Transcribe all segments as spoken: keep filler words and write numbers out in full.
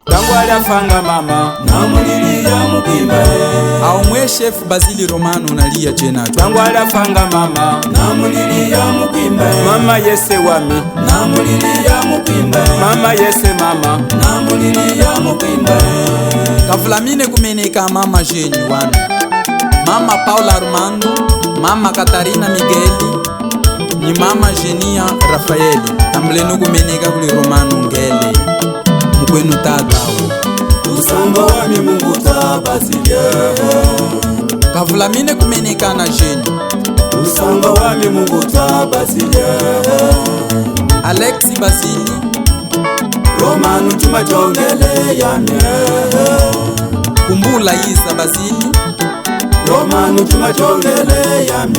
Tangwa lyafanga mama, namulili ya mukwimba, eh. Aumwe chef Basile Romano naliya chenacho. Tangwa lyafanga mama, namulili ya mukwimba, eh. Mama yese wami, namulili ya mukwimba, eh. Mama yese mama, namulili ya mukwimba, eh. Kavulamine kumeneka mama Jenny wami. Mama Paula Armando, mama Katarina Miguel, ni mama Genia Rafael, tambulenu kumeneka kuli Romano Ngele, mukwenu tata wo. Lusamba wami mungutwa Basile. Kavulamine kumeneka na Genia. Lusamba wami mungutwa Basile. Alex Basile. Romano chuma chongele yami. Kumbula yiza Basile. Romano chuma chongele yami.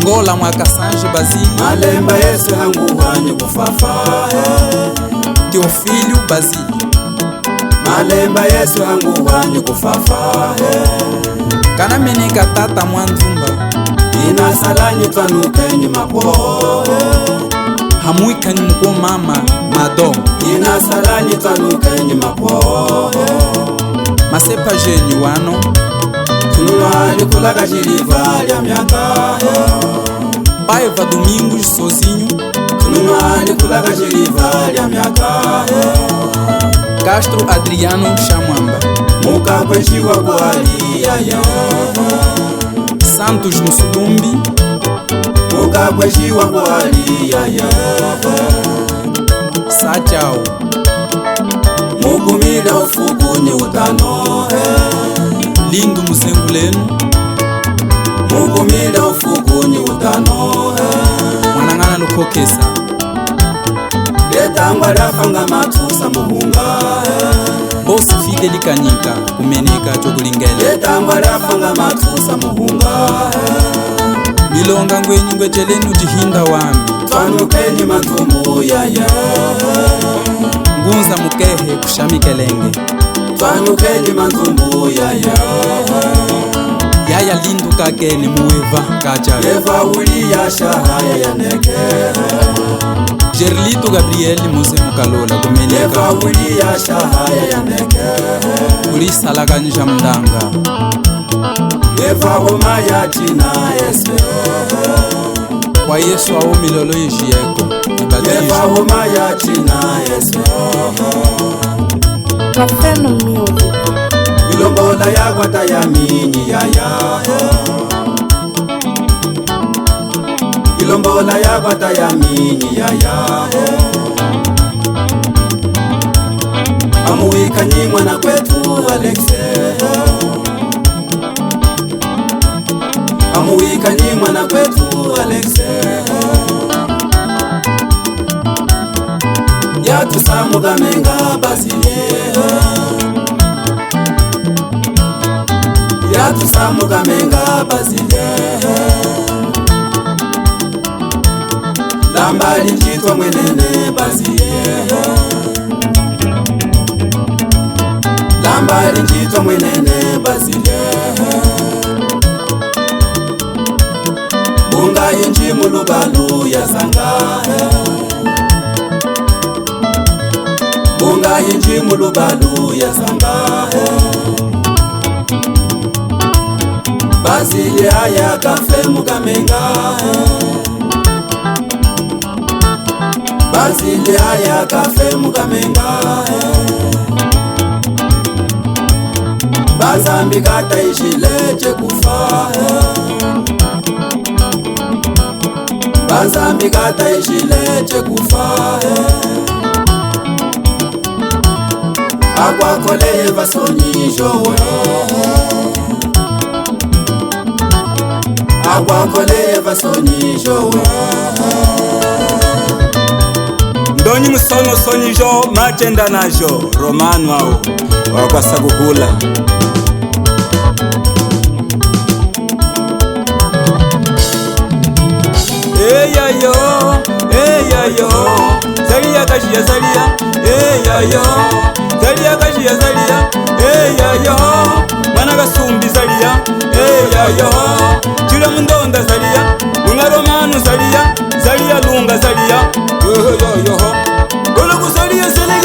Ngola mwa Kasanje Basile. Malemba yeswe hanguhwa ni kufafa. Teofilio Basile. Malemba yeswe hanguhwa ni kufafa. Kanameneka tata Mwandumba. Inasala ni twanuke ni mapwo. Hamwika ni mukwo mama Mado. Inasala ni twanuke ni mapwo. Masepa Jenny wano. Tununwa ni kulaka jiliva lya miaka. Paeva Domingo Sozinho. Tununwa ni kulaka jiliva lya miaka. Castro Adriano Shamwamba. Muka kwenjiwa kwali yaya. Santos Musulumbi. Muka kwenjiwa kwali yaya. Sachao. Mukumile ufuku ni utano, eh. Lindu musengulenu. Mukumile ufuku ni utano, eh. Mwanangana Lukokesa. Letangwa lyafanga matusa muhunga, eh. Boss Fidel Kanyika. Kumeneka chokulingela. Letangwa lyafanga matusa muhunga. Milonga ngwenyi ngwejelenu chihinda wami. Twanukeni manzumbu yaya. Ngunza mukehe kushamikelenge. Twanukeni manzumbu yaya. Yaya Lindu kakene muweva kacha. Eva uli yasha haya yaneke. Gerlito Gabriel Mose Mukalola kumeneka. Eva uli yasha haya yaneke. Kulisalakanyisha mundanga. Eva woma ya china ese. Kwa Yesu awo milolo yishiyeko. Ibatizo. Eva woma ya china ese. Kafeno music. Ilombola ya kwata ya minyi yaya. Ilombola ya kwata ya minyi yaya. Amuwika ni mwana kwetu Alexe. Amuwika ni mwana kwetu Alexe. Yatusamuka menga Basile. Yatusamuka menga Basile. Lamba linjitwa mwenene Basile. Lamba linjitwa mwenene Basile. Mbunga yinji mu lubalu yazanga. Mbunga yinji mu lubalu yazanga. Basile aya kafe mukamenga. Basile aya kafe mukamenga. Banzambi kata ishile chekufa. Banzambi kata ishile chekufa. Akwakoleye vasonyi jowe. Akwakoleye vasonyi jowe. Ndonyi musono sonyi jo machenda najo Romano awo wakwasa kuhula. Eya yo, eya yo, Zalia kashiya Zalia. Eya yo, Zalia kashiya Zalia. Eya yo, mwana kasumbi Zalia. Eya yo, chila mundonda Zalia. Lunga Romano Zalia, Zalia lunga Zalia. Yo yo yo. Kono ku Zalia selele.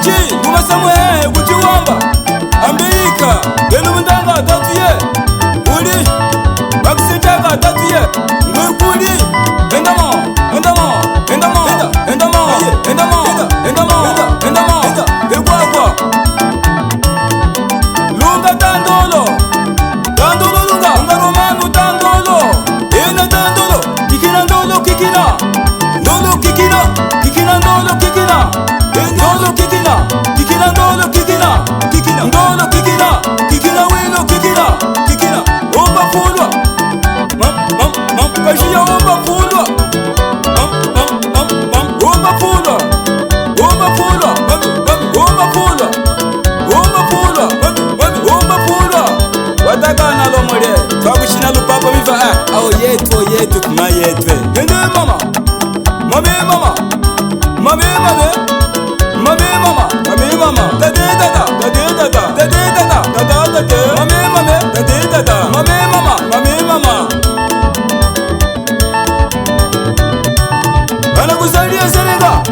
Chi, nguma samwe, kuchiwamba. Ambika, enu mundanga tatu ye. Uli, bakisitaka tatu ye. Ngwe kuli, endamo, endamo, endamo, endamo, endamo, endamo, endamo, egwagwa. Lunga tandolo, tandolo lunga, lunga romanu tandolo, ena tandolo, kikina ndolo kikina, ndolo kikina, kikina ndolo kikina, e ndolo kikina, kikina ndolo kikina, kikina ndolo kikina, kikina wino kikina, kikina, omba fulwa, mam, mam, mam, kashiya omba fulwa. Womba fulwa, womba fulwa, mami, mami, womba fulwa, womba fulwa, mami, mami, womba fulwa. Watakana lomole, twakushina lupapa miva, ah, awo yetu, yetu, kuma yetu. Ende mama, mami mama, mami mami, mami mama, mami mama, tate tata, tate tata, tate tata, tata tate, mami mami, tate tata, mami mama, mami mama. Kana kusali eselenga,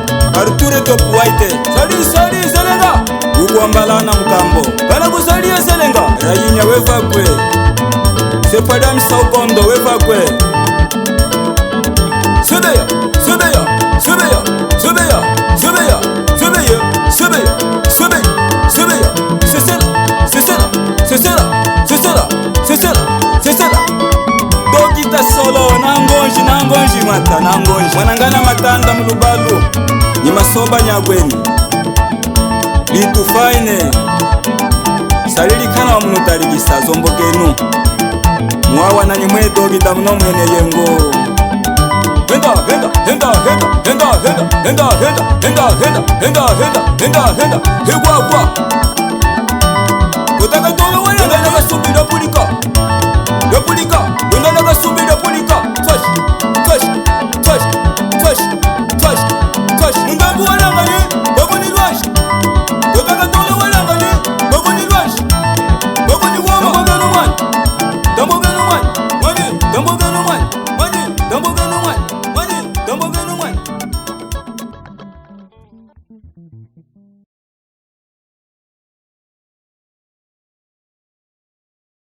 Arture Top White. Sali, sali eselenga, ukwambala na mkambo. Kana kusali eselenga, Rayinya wevakwe. Sepadam Saukondo wevakwe. Sebeya, sebeya, sebeya, sebeya, sebeya, sebeya, sebeya, sebeya, sebeya. Sesela, sesela, sesela, sesela, sesela, sesela. Dokita Solo, nangonji, nangonji, mata, nangonji. Mwanangana Matanda mu lubalu, ni masoba nyakweni. Litufaine. Salilikana wa munutalikisa, zombokenu. Mwawana ni mwe Dokita muno mwene yengo. Henda, henda, henda, henda, henda, henda, henda, henda, henda, henda, henda, henda, henda, henda, hegwagwa. Kutaka tolo wena, henda, henda, kasumbi na pulika.